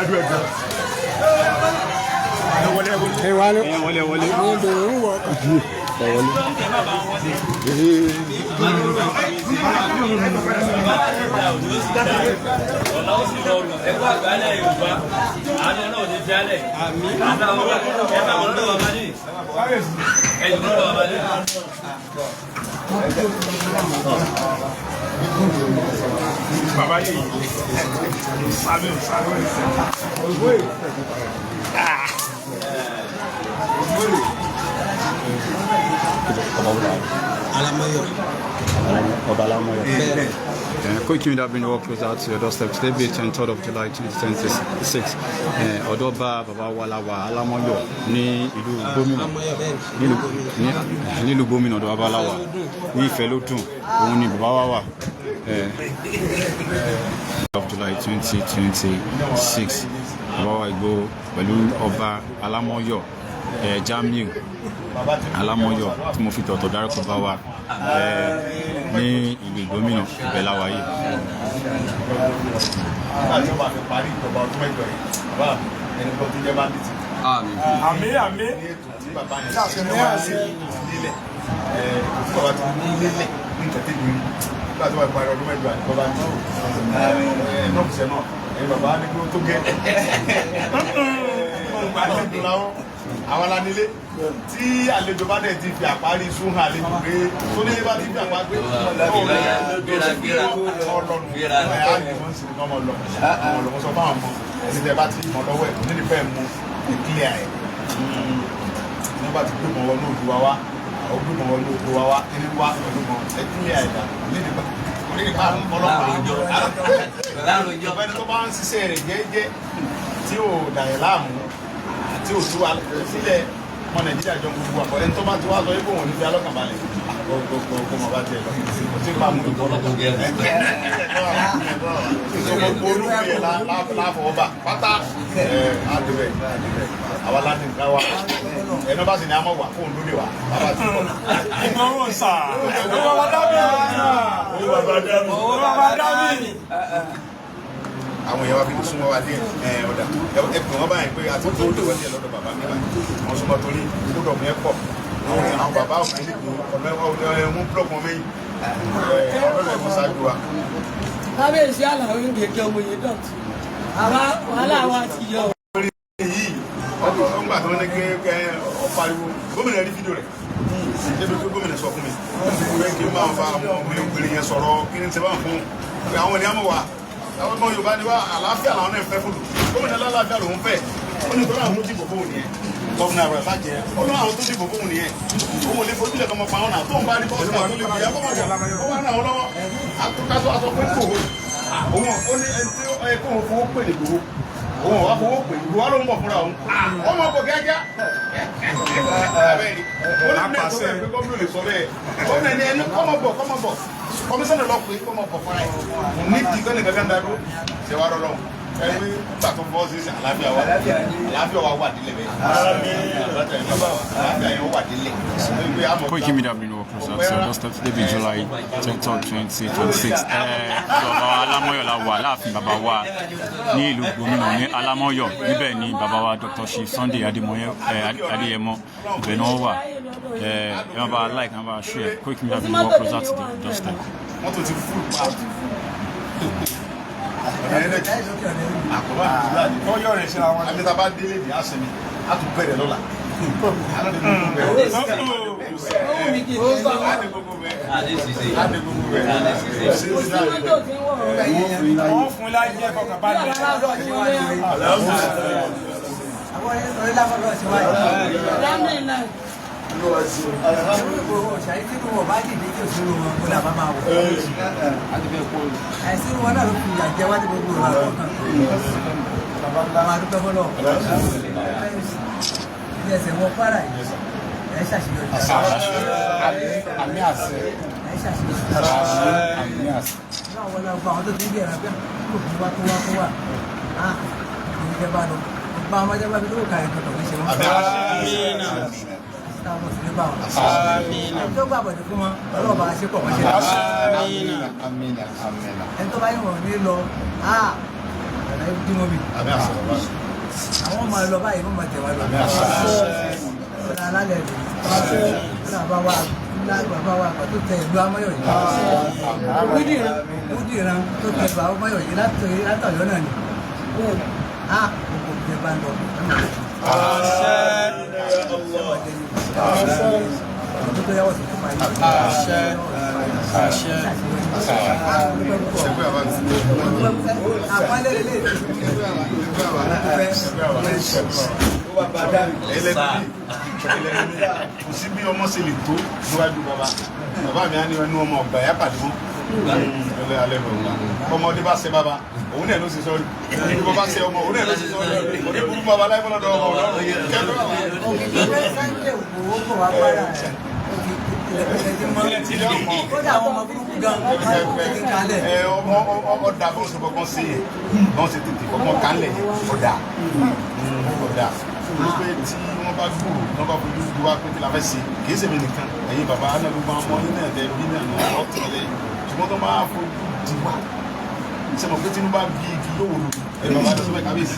Gbádùn ẹ̀ gan. Ẹ wá ló. Ẹ wọlé, wọlé. Àwọn bèrè ń wọ. Ẹ wọlé. Ọ̀la ó sì rọrùn ẹ̀kọ́ àgbálẹ̀ Yorùbá, àánú náà ò ní fi álẹ̀. Ẹ bá wọn lọ́dọ̀ bàbá ní ẹ̀yìn lọ́dọ̀ bàbá ní. Bàbá yìí sábẹ́ sábẹ́. Alamoyo. Ọba Alamoyo. Bẹ́ẹ̀. Koiki Media bring the work closer to your doorstep. Today be 23rd of July 2026. Ọ̀dọ̀ bá bàbá wa la wà, Alámọ́yọ̀ ní ìlú gómìnà. Alamoyo, bẹ́ẹ̀ ni. Nílùú gómìnà, ọ̀dọ̀ bàbá la wà ní Ìfẹ́lódùn, òun ni bàbá wa wà. Of July 2026, bàbá wa Ìgbòho pẹ̀lú ọba Alámọ́yọ̀, Jamiu Alámọ́yọ̀ tí mo fi tọ̀tọ̀ dárúkọ bá wa ní ìlú gómìnà, ibẹ̀ la wà yìí. Nígbà tí wọ́n bá fi parí ìjọba ọdún 8 yìí, bàbá mi, ẹni kan tó jẹ́ bandit. Àmín, àmín. Ní ètò tí bàbá yẹn ṣe nílẹ̀, ètò tí bàbá ti ní lélẹ̀ ní nǹkan tẹ́bi rí nígbà tí wọ́n parí ọdún 8 àti bàbá ní ẹ̀ náà fìṣẹ́ náà ẹ̀ bàbá ní kí ó tó gẹ́ àlejò làwọn àwọn alanilé tí àlejò bá dẹ̀ ti fi àparí sún hàn àlejò pé tónílé bá ti fi àpá pé ọlọ́run ẹ̀ á ní wọ́n sì ní kọ́ ọmọ lọ ọmọ lọ sọ fáwọn ọmọ ẹni tẹ bá ti mọ lọ́wọ́ ẹ̀ nídìí fẹ́ mú ìkílẹ̀ ẹ̀ ní wọ́n bá ti gbé mọ́ wọnú òdu wa wá, àwọn gbé mọ́ wọnú òdu wa wá ní wá pẹ̀lú mọ́ ìkílẹ̀ ẹ̀ dà nídìí bá nídìí bá ọlọ́pàá Láròjọ. ọ̀gbẹ́ni tó bá ń ṣiṣẹ́ rẹ̀ jẹ́jẹ́ tí ò dàyẹ̀ láàmú tí ò tú wa sílẹ̀, ọmọ Nàìjíríà jọ gbogbo àpọ̀ ẹni tó bá ti wá sọ yìí kò wọ́n ní fi alọ́kànbalẹ̀ kó mọ̀ bá tiẹ̀ lọ kò tí ì bá mú ìbọn gbogbo olúkú yẹn láfọwọ́bà pátá àdìbẹ̀ àdìbẹ̀ àwa láti nǹkan wa ẹnu bá sì ní amọ̀ wà fóun lóde wa bàbá ti bọ̀. Ìgbọràn sà. Owó bàbá dábì. Owó bàbá dábì. Owó bàbá dábì. Àwọn èèyàn wa fi súnmọ́ wa díẹ̀ ẹ ọ̀dà ẹ pè wọ́n báyìí pé àti tó lè wọ́n díẹ̀ lọ́dọ̀ bàbá mi báyìí wọ́n súnmọ́ torí gbọ́dọ̀ mi ẹ̀ pọ̀ àwọn èèyàn, àwọn bàbá òkè lè ọ̀nà ẹ̀ ń búlọ̀kù wọn mẹ́yìn ẹ̀ ọ̀rọ̀ ẹ̀ mọ́ ṣáájú wa. Kábíyèsí, àlàó ń gègé ọmọ yìí dọ̀tí àwa wàhálà wa ti yọ. Yìí ọkọ̀ ńgbà tó ní kẹ́ ọ pariwo gómìnà rí fídíò rẹ̀ débi pé gómìnà sọ fún mi pé kí n máa fa àwọn obìnrin yẹn sọ̀rọ̀ kí n ṣe bá fún pé àwọn ènìyàn mọ̀ wá, àwọn ọmọ Yorùbá ni wá, àlàáfíà làwọn náà fẹ́ fún gómìnà, lálàáfíà lòún fẹ́. Ó ní tọ́lá àwọn tó dìbò fóun nìyẹn, gómìnà rẹ̀ fàjẹ́ ó ní àwọn tó dìbò fóun nìyẹn, òun ò lè fojú lẹ̀ kọ́mọ pa wọn náà tó ń bá rí bọ́ọ̀sì náà tó lè bìyà kọ́mọ bọ̀ ó wà náà lọ́wọ́ àtúkásọ́ aṣọ pé kò òun ó ní ẹni tí ó yẹ kóun fowó pè ní gbòó òun wà fowó pè ìlú wa ló ń bọ̀ fúnra òun ọmọ bọ̀ kíákíá abẹ́rẹ́ ó ní bílẹ̀ tó bẹ́ẹ̀ pé gómìnà lè sọ bẹ́ẹ̀, gómìnà ní ẹni kọ́mọ bọ̀ kọ́mọ bọ̀, kọmísánná lọ pé kọ́mọ bọ̀ fúnra ẹ̀ ní ti gbẹ́ni kankan dá dúró ṣe wá rọrùn ẹni nígbà tó fọ́ sí àlàáfíà wa, àlàáfíà wa wà délẹ̀ bẹ́ẹ̀, àlàáfíà yẹn wà délẹ̀. Koiki Media bring the work closer to your doorstep. Today be July 23rd, 2026. Bàbá wa Alámọ́yọ̀ la wà láàfin bàbá wa ní ìlú gómìnà ní Alámọ́yọ̀. Níbẹ̀ ni bàbá wa Dr. Chief Sunday Adéyẹmọ, ibẹ̀ ni wọ́n wà. Ẹ máa bá wa like, ẹ máa bá wa share. Koiki Media bring the work closer to the doorstep. Mọ́tò ti fún pa àkọ́bá Kọ́yọ̀ rẹ̀ síra wọn. àmì tá a bá délé ní àsìmí a tún bẹ̀rẹ̀ lọ́la. A dé gbogbo bẹ̀. Owó mi kì í tẹ̀lé. A dé gbogbo bẹ̀. Adé ṣiṣẹ́. A dé gbogbo bẹ̀. Adé ṣiṣẹ́. Kò sí mọ́tò tí ń wọ̀ ọ́. Wọ́n fún láyé fọkànbalẹ̀. Àwọn orí láfọ̀dọ̀ sí wáyé. Alhamdulillah. Ṣàyí tí wọn bá dìde tí òṣèlú wọn kó làbá máa wọ̀. Àìsí wọn náà ló fi ìyà jẹ wá ní gbogbo ìwà kọ̀ọ̀kan. Bàbá dúpẹ́ fọlọ́. Bí ẹsẹ̀ wọ Kwara yìí, ẹ̀ ṣàṣeyọrí. Àmì àṣẹ. Ẹ̀ ṣàṣeyọrí. Àmì àṣẹ. Náà wọ́n lọ gba àwọn tó ti ń bí ẹ̀rọ pé kò fún wa tó wá kó wà. Á kò ní jẹ́ bá lọ. Gba àwọn ọmọdé bá fi lówó kàrí kankan ní ṣe wọ́n. Táwọn sì ní bá wọn. Ẹni tó gbà bọ̀dé fún wọn, ọlọ́ọ̀bá ṣe pọ̀ wọ́n ṣe dáa. Àmín, àmín. Ẹni tó bá yín wọ̀n ní lọ, á Bàtà yóò dín mọ́ mi. Àmín àṣẹ bàbá mi. Àwọn máa lọ báyìí, wọ́n máa tẹ̀ wá lọ. Àmín àṣẹ. Ọ̀nà alálẹ̀ rẹ̀. Ọ̀nà bàbá wa bàbá wa àgbà tó tẹ ìlú Amáyọ̀ yìí. Kúdìran tó tẹ ìlú Amáyọ̀ yìí látọ̀yọ́ náà ni. A kò tẹ bá lọ. Ọdún tó yàwọ̀ sí tó parí. Àṣẹ. Àṣẹ. Ṣẹ́gbẹ́ bàbá mi. Àpálẹ̀ lè Kò sí bí ọmọ ṣe lè tó níwájú bàbá. Bàbá mi á ní ẹnu ọmọ ọgbà yá pàdé mọ́. Ẹlẹ́ alẹ́ lọ ọgbà. Ọmọdé bá ṣe bàbá, òun náà ló ṣe sọ́ọ́rì. Bí bàbá ṣe ọmọ, òun náà ló ṣe sọ́ọ́rì. Òní burú bàbá láì fọlọ́dọ̀ ọmọ ọlọ́run. Kẹ́kọ̀ọ́ bàbá. Òkìkí Sunday Igboho kò wá para rẹ̀. Kódà àwọn ọmọ burúkú gan ti kalẹ̀. Ẹ ọmọ ọ̀dà bó ṣe fọkàn sí yẹn, bọ́n ṣe tètè fọkàn kálẹ̀ yẹn, ọ̀dà. Ọ̀dà. Wípé tí wọ́n bá gbòòrò, wọ́n bá fojú ju wá pé kí la fẹ́ ṣe, kì í ṣèmi nìkan, ẹ̀yin bàbá náà gbogbo àwọn ọmọ yín náà tẹ bí náà ní ọ̀tún lẹ́yìn. Ṣùgbọ́n tó máa fojú di wá. Ṣé mo pé Tinubu bá bí igi yóò wò lómi? Ẹ bàbá tó sọ pé kábíyèsí.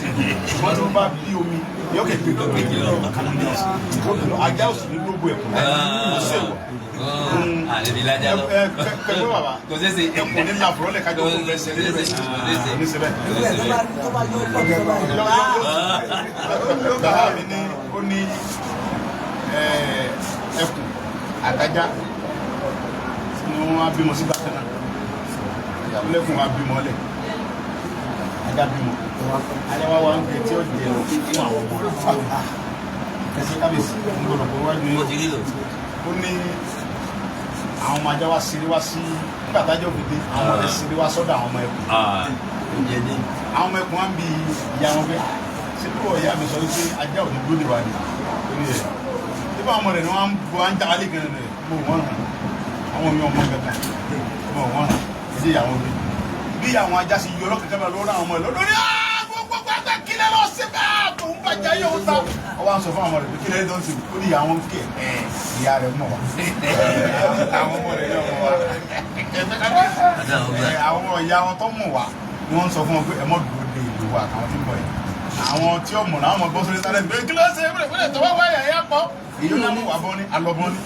Ṣùgbọ́n Tinubu bá bí omi, yóò kẹ̀ gbé lọ. Ajá òsì ní gbogbo ẹ̀kọ́. Kò sí èèwọ̀. Àlebi lajà lọ. Kẹgbẹ́ bàbá. Kò ṣeé ṣe. Ẹkùn ní làbúrò lẹ̀ kájọ kó fẹ́ ṣe Kò ṣeé ṣe. Kò ṣeé ṣe. ní sẹ́bẹ̀. Ìgbẹ́ tó bá yọ pọ̀ tó bá yọ. Bàbá mi ní ó ní ẹkùn àtajá tí wọ́n á bímọ sí bákan náà. Lẹ́kùn wa bímọ lẹ̀. Ajá bímọ. Ajá wa wá ń gbé tí ó jẹ fún àwọn ọmọ rẹ̀. Ẹsẹ̀ kábíyèsí ń gbọ́dọ̀ pé wájú Mo ti rí lò. ó ní àwọn ọmọ ajá wa ṣeré wá sí nígbà tájọ́ fi dé àwọn ọmọ rẹ̀ ṣeré wá sọ́dọ̀ àwọn ọmọ ẹkùn. Oúnjẹ dé. Àwọn ọmọ ẹkùn wa ń bi ìyá wọn pé ṣé bí wọ́n ìyá mi sọ wípé ajá ò ní gbóde wa ni ó ní ẹ̀ nígbà àwọn ọmọ rẹ̀ ni wọ́n á bọ à ń já alẹ́ gan rẹ̀ mo wọ́n ràn àwọn mi ọmọ gangan mo wọ́n ràn ẹ̀jẹ̀ ìyàwó mi bí àwọn ajá sì yọ ọlọ́kẹ̀kẹ́ bá lọ́wọ́ àwọn ọmọ rẹ̀ lọ́dọ̀ ní gbogbo àgbà kílẹ̀ lọ sí bá tòun bàjẹ́ yóò ta ọwọ́ à ń sọ fún àwọn ọmọ rẹ̀ pé kílẹ̀ tó ń sìn ó ní ìyá wọn kẹ̀ ìyá rẹ̀ mọ̀ wá àwọn ọmọ rẹ̀ náà mọ̀ wá àwọn ọmọ ìyá wọn tó mọ̀ wá ni wọ́n ń sọ fún wọn pé ẹ mọ̀ dúró de ìlú wa àtàwọn tí ń bọ̀ yìí àwọn tí ó mọ̀ náà mọ̀ gbọ́ sórí sáré pé kí ló ṣe é pé tó bá wáyà yá pọ̀ èyí ló mú wà bọ́ ní alọ́bọ́ ní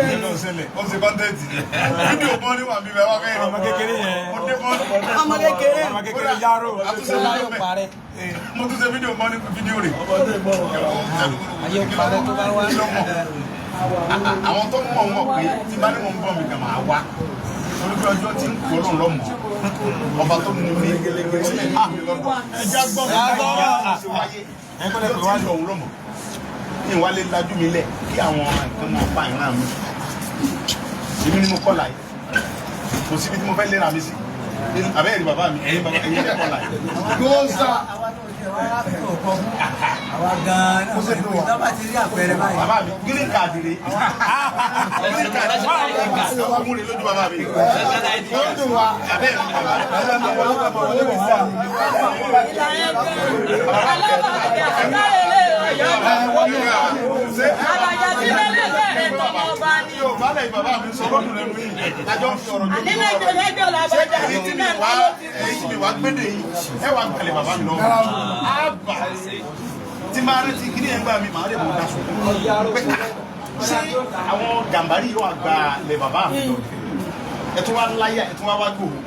kí ló ṣẹlẹ̀ ó ṣe kọ́ńtẹ́ǹtì fídíò bọ́ ní wà mí bẹ́ẹ̀ wá fẹ́ rí Ọmọ kékeré yẹn. mo dé bọ́ ní Ọmọ kékeré. Ọmọ kékeré yárò. àtúnṣe fídíò mẹ́ mo tún ṣe fídíò bọ́ ní fídíò rẹ̀ Ayé parẹ́ tó bá wá. Àwọn tó mọ̀ mọ̀ pé tí bá ní mo ń bọ̀ mi kàn máa wá torí pé ọjọ́ tí ń kọ́ lóun lọ́mọ ọba tó ní mi sílẹ̀ ní mi lọ́dọ̀ Ẹja gbọ́ mi. ṣe wáyé ọjọ́ tí ń lọ òun lọ́mọ ní ìwálé lajú mi lẹ̀ kí àwọn nǹkan máa pa ìran mi èmi ni mo kọ́ láyé kò síbi tí mo fẹ́ léra mi sí abẹ́rẹ́ bàbá mi ẹ̀yin bàbá ẹ̀yin lẹ́kọ̀ọ́ láyé. Gbóòsà. Àwa tó ṣe wá tó kọ fún. Àwa gan-an náà wọ́n ti pè bá ti rí àpẹẹrẹ báyìí. Bàbá mi green card rè green card ọkùnrin rè lójú bàbá mi. Ó dùn wá. Abẹ́rẹ́ bàbá yóò bá lẹ́yìn bàbá mi sọ lọ́dún lẹ́nu yìí lájọ́ ń fi ọ̀rọ̀ lójú ọ̀rọ̀ ṣé èyí tí mi wá èyí tí mi wá gbédè yìí ẹ wá gbalẹ̀ bàbá mi lọ́wọ́ á bà tí máa rántí kíní ẹ̀ ń gbà mí màá lè mọ̀ dá sùn pé ṣé àwọn gàmbárì yóò wá gba lẹ̀ bàbá mi lọ ẹ tún wá láyà ẹ tún wá wá gbòòrò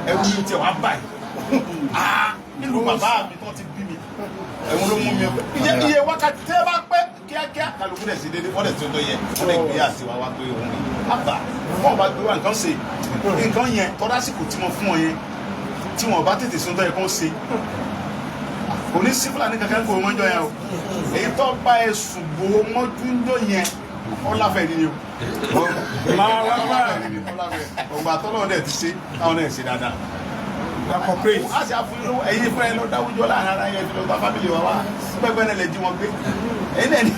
ẹ wú mi tiẹ̀ wá báyìí nílùú bàbá mi tó ti bí mi ẹ̀wọ̀n ló mú mi ọgbẹ́ iye wákàtí tẹ́ ẹ bá pẹ́ kíákíá kálukú dẹ̀ sí dédé wọ́n dẹ̀ tó tó yẹ wọ́n dẹ̀ gbé àti wá wá pé òun ni àbá wọ́n bá gbé wá nǹkan ṣe nǹkan yẹn tọ́lásìkò tí mo fún ọ yẹn tí wọ́n bá tètè sún tó yẹ kó ṣe kò ní sí fúlàní kankan kò mọ́jọ yẹn o èyí tó bá ẹ sùn bò ó mọ́jú ń jọ yẹn ọláfẹ́ ni o ọgbà tọ́lọ́ dẹ̀ ti ṣe táwọn náà ṣe dáadáa a sì àfúnilówó ẹ̀yin fúnra ẹ lọ dáwùjọ láàrin ara yẹn fi lọ bá fámìlì wa wá pẹ́pẹ́ náà lè jí wọn gbé ẹ̀yin náà ni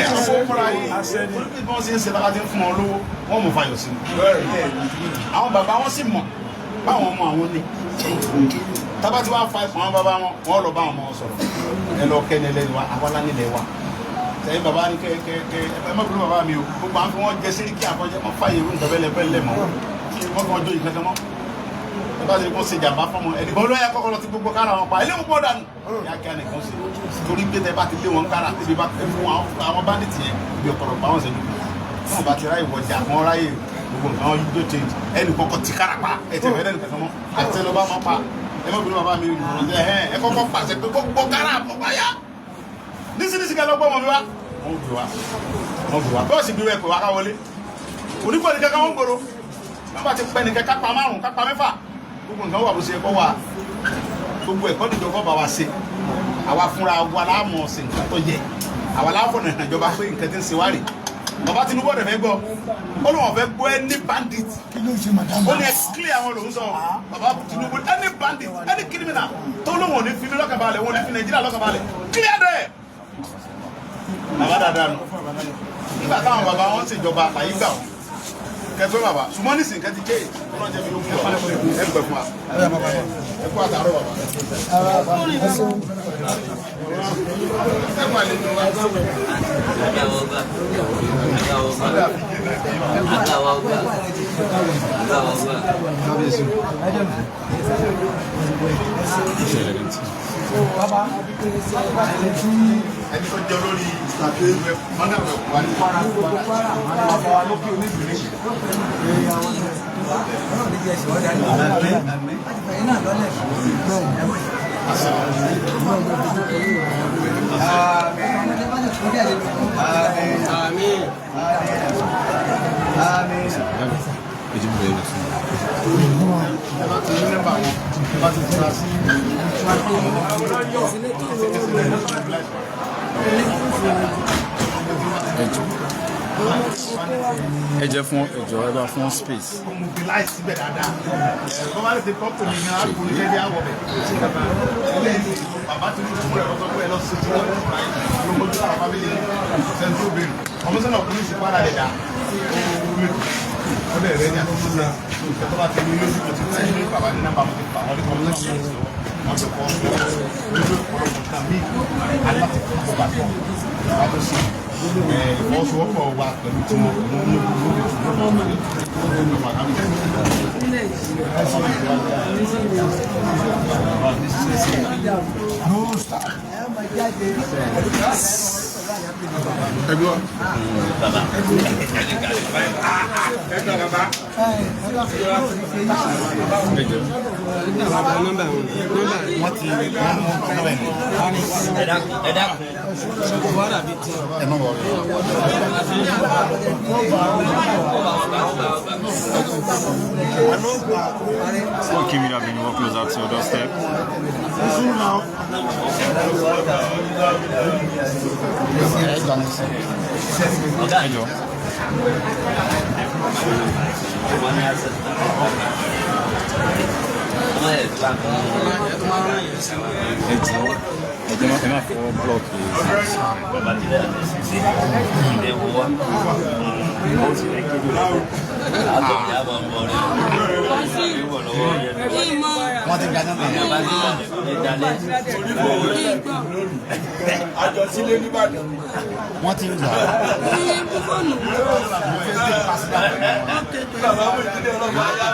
ẹ sọ fúnra yìí olùkí bí wọ́n ṣe ń ṣe lára ti ń fún wọn lówó wọ́n mú fayọ̀ sí i àwọn bàbá wọn sì mọ̀ báwọn ọmọ àwọn ni tábà tí wàá fa ẹ̀fọn àwọn bàbá wọn wọ́n lọ bá àwọn ọmọ wọn sọ̀rọ̀ ẹ lọ kẹ́ni ẹlẹ́ni wa àwa lánìlẹ̀ wa sẹ́yìn bàbá ni kẹ kẹ kẹ ẹ má bínú bàbá mi o gbogbo àwọn fi wọ́n jẹ síríkì àfọ̀jẹ́ wọ́n fàyè irú nǹkan bẹ́lẹ̀ bẹ́lẹ̀ mọ́ wọ́n fi wọ́n jó ìkankan mọ́ Ẹ bá ti kó ṣe jàmbá fọmọ ẹnìkan ló yẹ kọ́kọ́ lọ sí gbogbo kára wọn pa ilé gbogbo dànù. Kíákíá nìkan ṣe torí pé tẹ bá ti lé wọn kára tẹbi bá fún àwọn bandits yẹn ibi ọ̀pọ̀lọpọ̀ pa wọn ṣẹ́jú. Wọn bá ti ráyè wọjà wọn ráyè gbogbo nǹkan wọn yóò change. Ẹnì kọ́kọ́ ti kára pa ẹ tẹ̀ fẹ́ lẹ́nu kankan mọ́ àti ẹlọ́ba máa pa ẹ má bínú bàbá mi ẹ kọ́kọ́ pàṣẹ pé gbogbo kára àpọ̀ báyà nísinsìnyí ká lọ gbọ́ ọmọ mi wá. Wọ́n gbé wa, wọ́n gbé wa bọ́ọ̀sì gbé wa ẹ̀kọ́ wa ká wọlé onígbò ní kankan wọ́n gbòòrò. Wọ́n bá ti pẹ́ nìkan kápá márùn kápá mẹ́fà gbogbo nǹkan wà bó ṣe kọ́ wa. Gbogbo ẹ̀kọ́ níjọba bá wa ṣe àwa fúnra wa láàmú ọ̀sẹ̀ nǹkan tó yẹ àwa láàfọ̀nà ìjọba pé nǹkan ti ń ṣe wá rè. Bàbá Tinubu ọ̀dẹ̀ fẹ́ gbọ́, ó lóun fẹ́ gbọ́ any bandit, ó ní ẹ clear àwọn lòún sọ. Bàbá Tinubu, any bandit, any criminal tó lóun ò ní fi mí lọ́kàn balẹ̀, òun ò ní fi Nàìjíríà lọ́kàn balẹ̀, clear there. Bàbá dáadáa nù nígbà táwọn bàbá wọn ṣèjọba àyè gbà wọn kẹfẹ bàbá ṣùgbọ́n nísìnyí kẹ ti ké ọlọ́jẹ́ mi ló fún wa ẹ gbẹ fún wa ẹ kú àtàrọ bàbá. Ẹ kú àlejò wa. Ẹni tó jẹ́ olórí mọ́nà wà ní Kwara. Bàbá wa lókè oníbìrín. Ọlọ́run ní jẹ́ ẹ̀sìn ọ̀dà ní láti fẹ̀yìn náà lọ́lẹ̀. Ọmọdé bá lè kúrò ẹ̀ lè Àmín. Àmín. Ẹ bá ti ní nọ́mbà wọn, ẹ bá ti fura sí. Ẹ jẹ́ fún ẹjọ́ ẹ bá fún space. Kò mobilize síbẹ̀ dáadáa. Ẹ̀kọ́ bá lè ti kọ́pù ní ní àpò ní ṣẹ́dí àwọ̀ bẹ̀. Eléyìí bàbá Tinubu fún rẹ̀ lọ́sọ̀ pé ẹ lọ sí ti wọ́n ló mójú àwọn family sẹ́ńtúrò bẹ́ẹ̀rù. Kọmíṣánná pólísì Kwara lè dá owó mi. Ó dẹ̀ rẹ́ ní àtúntò náà. Ìfẹ́ tó bá ti ní lójú mo ti fẹ́ ní bàbá ní nọ́mbà mo ti fà wọ́n ní kọmíṣánná pólísì lọ́wọ́. Wọ́n ti kọ́ lójú ọ̀pọ̀lọpọ̀ nǹkan míì aláti fún ọgbà tó wà tó sí. Ìfọwọ́sowọ́pọ̀ wa pẹ̀lú tí wọ́n mú mú mú. Ẹgbẹ́ wọ́n ti wọ́n mú nọ́mbà ẹ̀ Ẹ dákun. Ẹ má wọlé. Koiki Media bring work closer to your doorstep. Ẹ jọ̀ọ́. Ẹ jọ̀ọ́, ẹ jẹ́ ẹ má fọwọ́ blọọkì. Bàbá ti dẹ́ àti ṣíṣe ilé wo wá. Ó sì fẹ́ kéde rẹ̀. Àtọ̀ ìyá máa ń bọ̀ rẹ̀. Ìwọ̀ lọ́wọ́ yẹn. Wọ́n ti gba nọ́mbà yẹn. Bàbá ti ní dalẹ̀. Àjọ sílé nìbàdàn. Wọ́n ti gbà. Bàbá mi ìdílé ọlọ́pàá yá.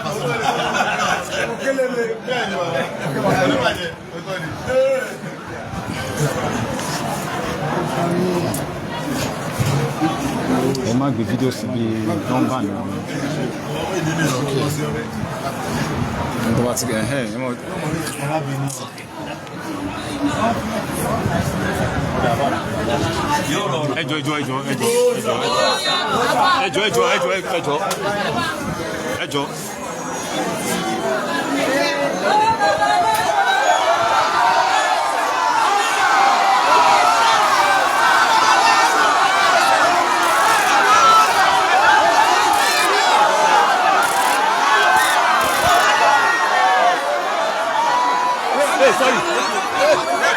Òkèlè mi. Bẹ́ẹ̀ ni bàbá. Oníbàjẹ́, òótọ́ ni. Ẹ má gbé fídíò síbi nọ́mbà náà. Ẹni tó bá ti ẹ̀hẹ́ ẹ mọ̀. Ẹ jọ̀ọ́, ẹ jọ̀ọ́, ẹ jọ̀ọ́, ẹ jọ̀ọ́, ẹ jọ̀ọ́, ẹ jọ̀ọ́, ẹ jọ̀ọ́, ẹ jọ̀ọ́, ẹ jọ̀ọ́. Hey, sorry.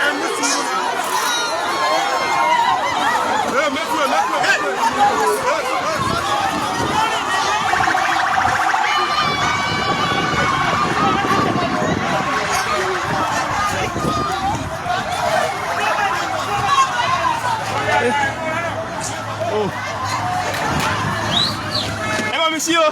Ẹ bá mi ṣí o.